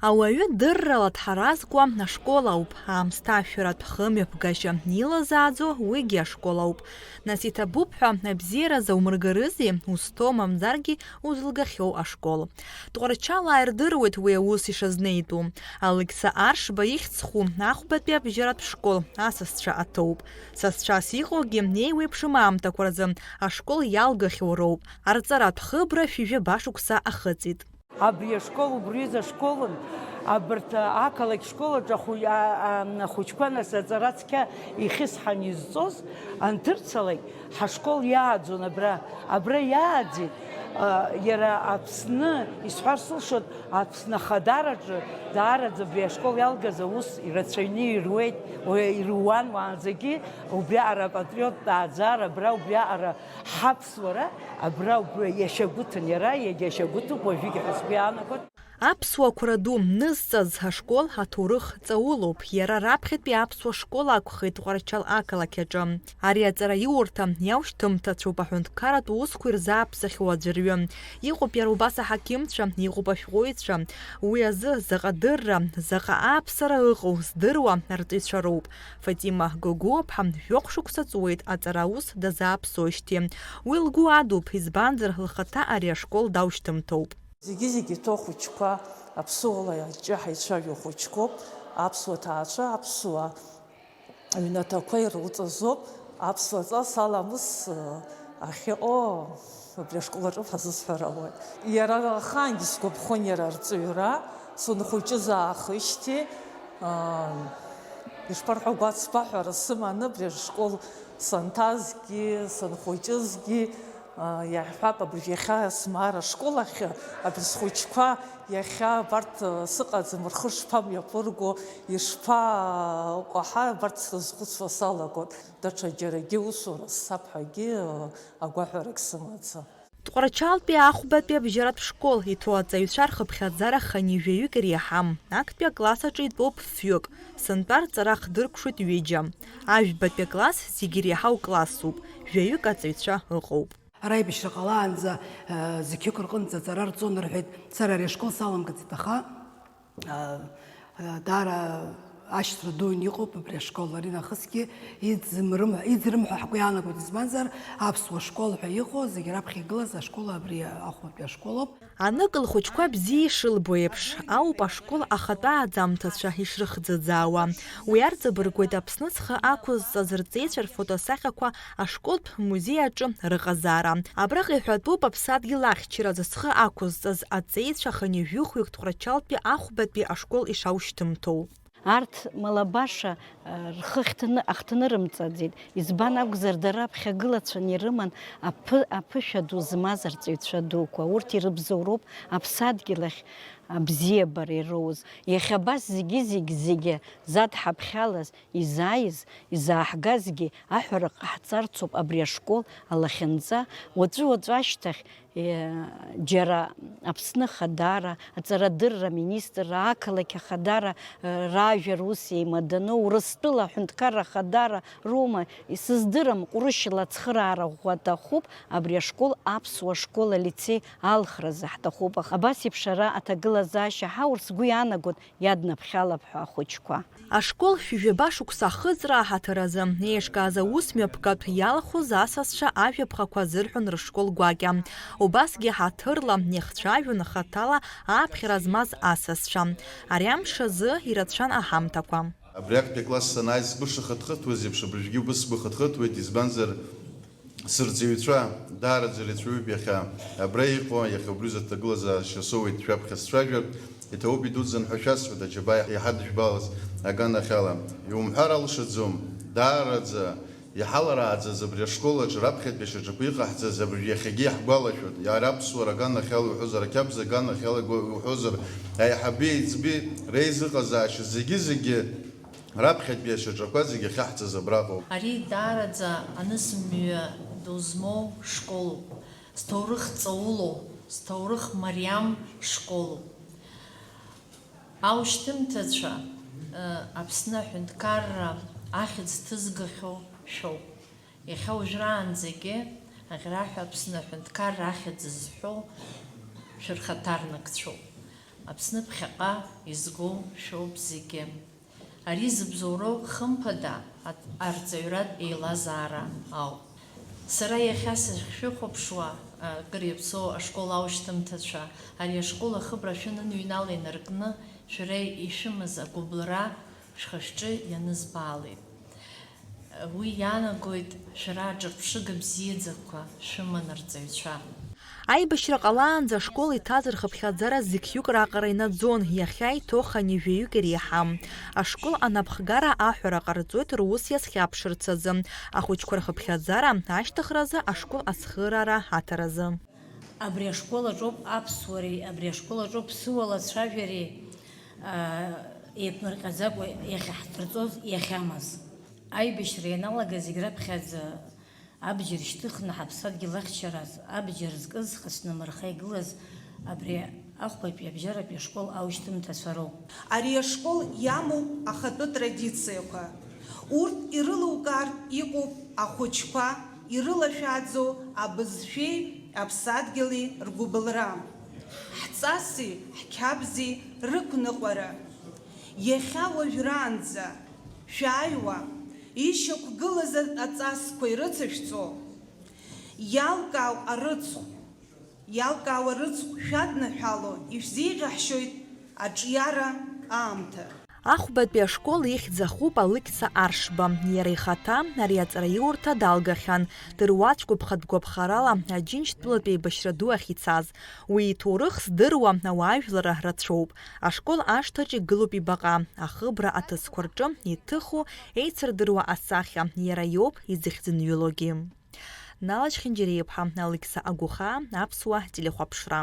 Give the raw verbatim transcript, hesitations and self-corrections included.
Ауаҩы дыррала дҳаразкуа ашкол ауп, аамсҭашәаратә хымҩаԥгашьа илазааӡо уигьы ашкол ауп. Нас иҭабуп ҳәа абзиара заумыргарызеи, узҭоу мамзаргьы узылгахьоу ашкол? Тҟәарчалаа ирдыруеит уи аус ишазнеитәу. Алықьса Аршба ихьӡ зху ахәбатәи абжьаратә школ асасцәа аҭоуп. Сасцәас иҟоугьы еиуеиԥшым аамҭақәа рзы ашкол иалгахьоу роуп. Арҵаратә хыбра шәи жәаба шықәса ахыҵит. Абри ашкол убриазы ашколын, абарҭ ақалақь школаҿы ахәы-, а-, а-, ахәыҷқәа нас аҵара цқьа ихьысҳан изҵоз анҭырцалак, ҳашкол иааӡон абра. Абра иааӡеит, а, иара Аԥсны, исҳәар сылшоит, Аԥсны ахадараҿы даараӡа абри ашкол иалгаз аус ирацәаҩны ируеит, уа-, ируан уаанӡагьы, убриаҟара апатриоттә ааӡара, абра убриаҟара ҳаԥсуара, абра убра иашьагәыҭын, иара иагьа иашьагәыҭуп уажәыгь ҳәа сгәы иаанагоит. Аԥсуа қәра ду нызҵаз ашкол аҭоурых ҵаулоуп, иара раԥхьатәи аԥсуа школ акәхеит Тҟәарчал ақалақь аҿы. Ари аҵараиурҭа иаушьҭымҭацәоуп аҳәынҭқарратә усқәа ирзааԥсахьоу аӡәырҩы. Иҟоуп иара убас аҳақьымцәа, иҟоуп ашәҟәыҩҩцәа. Уи азы заҟа дырра, заҟа ааԥсара ыҟоу здыруа арҵаҩцәа роуп. Фатима Гогәуаԥҳа жәохә шықәса ҵуеит аҵара аус дазааԥсоижьҭеи. Уи лгәы адуп, избанзар, лхаҭа ари ашкол даушьҭымҭоуп. Зегьы-зегьы иҭоу ахәыҷқәа аԥсуала иаҷҷаҳәа ицәажәо хәыҷқәоуп, аԥсуа ҭаацәа, аԥсуа аҩнаҭақәа ирылҵазоуп, аԥсуа ҵас аламыс, э, ахьыҟоу абри ашкол аҿы ҳазысҳәар ауеит. Иара ахаангьы сгәаԥхон иара арҵаҩра, сынхәыҷыз аахижьҭеи, аа, ишԥарҳәо, агәацԥаҳәара сыманы абри ашкол санҭазгьы, санхәыҷызгьы, аа, иаҳҳәап, абыржә иахьа смаар ашкол ахь, абри схәыҷқәа иахьа абарҭ, сыҟаӡам, рхы шԥамҩаԥырго, ишԥакәаҳа, абарҭ срызхәыцуа салагон. Даҽа џьарагьы усура сцап ҳәагьы, агәаҳәарагь сымаӡам. Тҟәарчалтәи ахәбатәи абжьаратә школ иҭоу аҵаҩцәа рхыԥхьаӡара хынҩажәаҩык иреиҳам. Актәи акласс аҿы итәоуп фҩык, сынтәа рҵара хдыркәшоит ҩыџьа. Ажәбатәи акласс зегьы иреиҳау классуп, жәаҩык аҵаҩцәа ыҟоуп. Ара аибашьра ҟалаанӡа, э, зқьҩык рҟынӡа аҵара рҵон рҳәеит. Сара ари ашкол саламгаӡеит, аха Даара ашьҭра дуны иҟоуп абри ашкол, ари нахысгьы иӡым-рым-, иӡрым ҳәа ҳгәы иаанагоит, избанзар, аԥсуа школ ҳәа иҟоу зегь раԥхьа игылаз ашкол абри ахәбатәи ашколуп. Анык лхәыҷқәа бзиа ишылбо еиԥш ауп ашкол ахатәы ааӡамҭацәа ишрыхӡыӡаауа. Уи арҵабыргуеит Аԥсны зхы ақәызҵаз рҵеицәа рфотосахьақәа ашколтә музеи аҿы рыҟазаара. Абраҟа иҳәатәуп аԥсадгьыл ахьчаразы зхы ақәызҵаз аҵеицәа хынҩажәи хәҩык Тҟәарчалтәи ахәбатәи ашкол ишаушьҭымҭоу. Арҭ мала баша, э, рхы ахьҭаны, ахҭнырымҵаӡеит. Избан акәзар, дара аԥхьагылацәан ирыман аԥы-, аԥышәа ду змаз арҵаҩцәа дуқәа. Урҭ ирыбзоуроуп аԥсадгьыл ахь абзиабара ироуз. Иахьа абас зегьы-зегь, зегьы задҳаԥхьалаз, изааиз, изааҳгазгьы аҳәара ҟаҳҵарцоуп абри ашкол алахьынҵа, уаҵәы-уаҵәы ашьҭахь, е, џьара Аԥсны Ахадара, аҵарадырра аминистрра, ақалақь Ахадара, е, ражәа рус еимаданы, Урыстәыла аҳәынҭқарра Ахадара роума, исыздырам, ҟәрышьла ацхыраара ӷәӷәа аҭахуп, абри ашкол аԥсуа школ алицеи алхразы ҳҭахуп. Аха абас еиԥш ара аҭагылазаашьа ҳаур сгәы иаанагоит, иаднаԥхьалап ҳәа ахәыҷқәа. Ашкол шәи жәаба шықәса ахыҵра аҳаҭыр азы еишкааз аус мҩаԥгатә иалахәыз асасцәа ажәаԥхақәа азырҳәон рышкол гәакьа. Убасгьы ҳаҭырла иахцәажәон хаҭала ааԥхьара змаз асасцәа. Ари амш азы ирацәан аҳамҭақәа. Абри актәи акласс санааиз сгәы шыхыҭхыҭуаз еиԥш, абыржәгьы убыс сгәы хыҭхыҭуеит, избанзар, сырҵаҩцәа даараӡа ирацәаҩуп иахьа абра иҟоу, иахьа убри рзы аҭагылазаашьа соуеит шәаԥхьа сцәажәартә, иҭабуп идуӡӡан ҳәа шәасҳәоит, аџьабаа иҳадыжәбалаз аганахьала. Иумҳәар алшаӡом, даараӡа иҳаларааӡаз абри ашкол аҿы раԥхьатәи ашьаҿақәа иҟаҳҵаз абыржә иахьагьы иаҳгәалашәоит. Иара аԥсуара аганахьала иуҳәозар, ақьабз аганахьала иуҳәозар, аиҳаби аиҵби реизыҟазаашьа зегьы-зегьы Раԥхьатәи ашьаҿақәа зегьы ахьаҳҵаз абраҟоуп. Ари даараӡа анысмҩа ду змоу школуп, зҭоурых ҵаулоу, зҭоурых мариам школуп. Аушьҭымҭацәа, э, Аԥсны аҳәынҭқарра ахьӡ ҭызгахьоу шәоуп. Иахьа уажәраанӡагьы аӷьараҳәа Аԥсны аҳәынҭқарра ахьӡ зҳәоу шәырхаҭарнакцәоуп. Аԥсны ԥхьаҟа изго шәоуп зегьы. Ари зыбзоуроу, хымԥада, ат-, арҵаҩратә еилазаара ауп. Сара иахьа сахьшәыхәаԥшуа, акыр иаԥсоу ашкол аушьҭымҭацәа, ари ашкол ахыбра шәаныҩнала инаркны, шәара ишәымаз агәыбылра шәхы-шәҿы ианызбаалеит. Уи иаанагоит шәара аҿырԥшыга бзиаӡақәа шәыман, арҵаҩцәа. Аибашьра ҟалаанӡа ашкол иҭаз рхыԥхьаӡара зықьҩык раҟара инаӡон, иахьа иҭоух ани жәаҩык иреиҳам. Ашкол анапхгара аҳәара ҟарҵоит рус иазхьаԥшырц азы, ахәыҷқәа рхыԥхьаӡара ашьҭыхразы ашкол ацхыраара аҭаразы. Абри ашкол аҿоуп аԥсуареи, абри ашкол аҿоуп ԥсыуала ацәажәареи, аа, еиԥмырҟьаӡакәа иахьаҳдырҵоз, иахьамаз. Аибашьра ианалага зегь раԥхьаӡа абџьар шьҭыхны ҳаԥсадгьыл ахьчараз, абџьар зкыз, хацәнмырха игылаз абри ахәбатәи абжьаратәи ашкол аушьҭымҭацәа роуп. Ари ашкол иамоуп ахатәы традициақәа. Урҭ ирылукаартә иҟоуп ахәыҷқәа ирылашәааӡо абызшәеи аԥсадгьыли ргәыбылра, ҳҵаси ҳқьабзи рықәныҟәара. Иахьа уажәраанӡа шәааиуа, ишьақәгылаз аҵасқәа ирыцышәҵо, иалкаау арыцхә, иалкаау арыцхә шәадныҳәало ишәзеиӷьаҳшьоит аҿиара аамҭа. Ахәбатәи ашкол ихьӡ ахуп Алықьса Аршба. Иара ихаҭа ари аҵараиурҭа далгахьан, дыруаӡәк гәыԥха-дгәаԥхарала Аџьынџьтәылатә еибашьра ду ахь ицаз. Уи иҭоурых здыруа ауаажәларра рацәоуп. Ашкол ашҭаҿ игылоуп ибаҟа, ахыбра аҭыӡқәа рҿы иҭыху, еицырдыруа асахьа, иара иоуп изыхьӡынҩылогьы. Налач Хьынџьариа-иԥҳа, Алықьса Агәхаа, Аԥсуа телехәаԥшра.